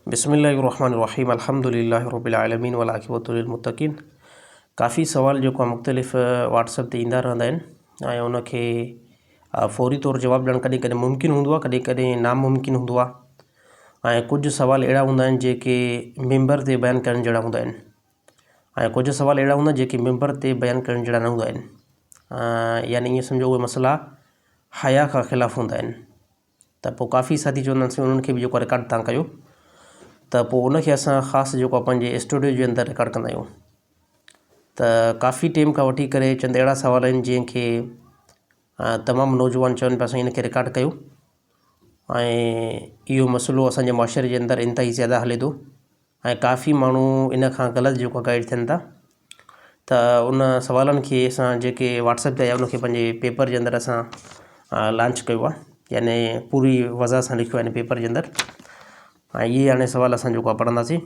بسم الله الرحمن الرحيم الحمد لله رب العالمين والعاقبة للمتقين ڪافي سوال جيڪو آهي مختلف واٽس اپ تي ايندا رهندا آهن ۽ ان کي فوري طور جواب ڏيڻ ڪڏهن ڪڏهن ممڪن هوندو آهي ڪڏهن ڪڏهن ناممڪن هوندو آهي ۽ ڪجهه سوال اهڙا هوندا آهن جيڪي ممبر تي بيان ڪرڻ جهڙا هوندا آهن ۽ ڪجهه سوال اهڙا هوندا آهن جيڪي ممبر تي بيان ڪرڻ جهڙا نه هوندا آهن يعني ائين سمجهو اهي مسئلا حيا کان خلاف هوندا آهن ته پوء ڪافي ساٿي چوندا آهن سائين انهن کي به جيڪو رڪارڊ تان ڪيو ته پوء ان کي اسان خاص جيڪو آهي پنهنجي اسٽوڊيو جي اندر رڪارڊ ڪندا آهيون ته ڪافي ٽيم کان وٺي ڪري چند اهڙا سوال آهن جنهن کي تمام نوجوان چون پيا سائين ان کي رڪارڊ ڪيو ۽ اهو مسئلو اسانجي معاشري جي اندر انتهائي زياده هلي ٿو ۽ ڪافي ماڻهو ان کان غلط جيڪو گائيڊ ٿين ٿا ته ان سوالن کي اسان جيڪي واٽس اپ تي آيا ان کي پنهنجي پيپر جي اندر اسان لانچ ڪيو آهي يعني پوري وضاحت سان لکيو آهي ان پيپر جي اندر ۽ اهي هاڻي سوال اسان جيڪو آهي پڙهنداسين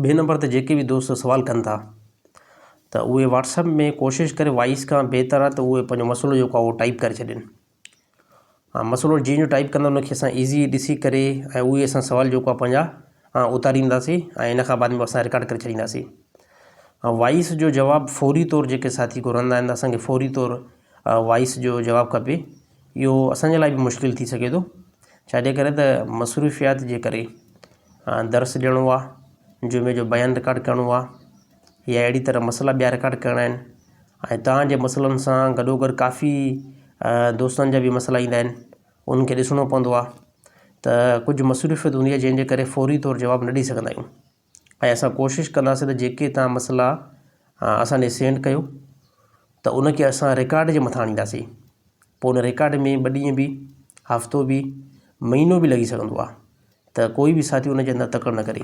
ٻئي نمبر تي جيڪي به دوست سوال ڪن ٿا ته اهي واٽس اپ ۾ ڪوشش ڪري وائس کان بهتر آهي ته اهي پنهنجو مسئلو جيڪو آهي اهو ٽائپ ڪري ڇڏين ها مسئلو جنهن جو ٽائپ ڪندو ان کي اسان ايزي ڏسي ڪري ۽ اهي اسان سوال جيڪو آهي پنهنجا اتارينداسين ۽ ان کان بعد ۾ اسان رڪارڊ ڪري ڇڏينداسين وائس جو جواب فوري طور جيڪي ساٿي گهرندا آهن اسانکي فوري طور وائس جو جواب کپي اهو اسانجي لاء به مشڪل ٿي سگهي ٿو ڇاجي ڪري ته مصروفيات جي ڪري درس ڏيڻو آهي جمعي جو بيان رڪارڊ ڪرڻو آهي يا اهڙي طرح مسئلا ٻيا رڪارڊ ڪرڻا آهن ۽ توهان جي مسئلن سان گڏو گڏ ڪافي دوستن جا به مسئلا ايندا آهن انهن کي ڏسڻو پوندو آهي ته ڪجهه مصروفيت هوندي آهي جنهن جي ڪري فوري طور جواب نه ڏئي سگهندا آهيون ۽ اسان ڪوشش ڪنداسين ته جيڪي توهان مسئلا اسان ڏي سينڊ ڪيو ته ان کي اسان رڪارڊ جي مٿان آڻينداسين پوء ان رڪارڊ ۾ ٻه ڏينهن به هفتو به مهينو به لڳي سگهندو آهي ته ڪوئي به ساٿي ان جي اندر تڪڙ نه ڪري.